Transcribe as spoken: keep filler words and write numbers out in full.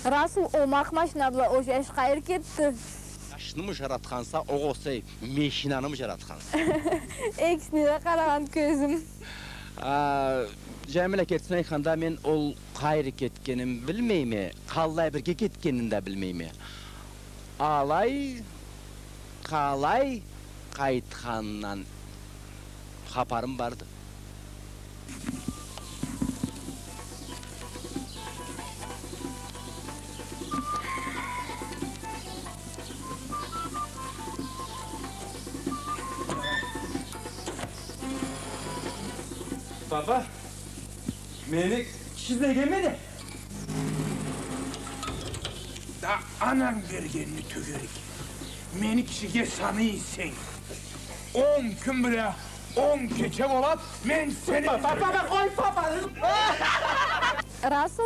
Расул, омакъ машина бла ол жаш къайры кетди? Жашнымы жаратханса, огъесе машинанымы жаратханса? Экисине да къарагъан кёзюм. А, Жамиля, кертисин айтханда, мен ол къайры кетгенин билмейме, къаллай бирге кетгенин да билмейме. Алай, къалай къайтханындан хапарым барды. Папа, мени киши излегенмиди? Да ананг бергенни тёгерик. Мени кишиге санай эсенг, он кюн бла он кече болад, мен сени... Папа, папа, къой, папа! Расул,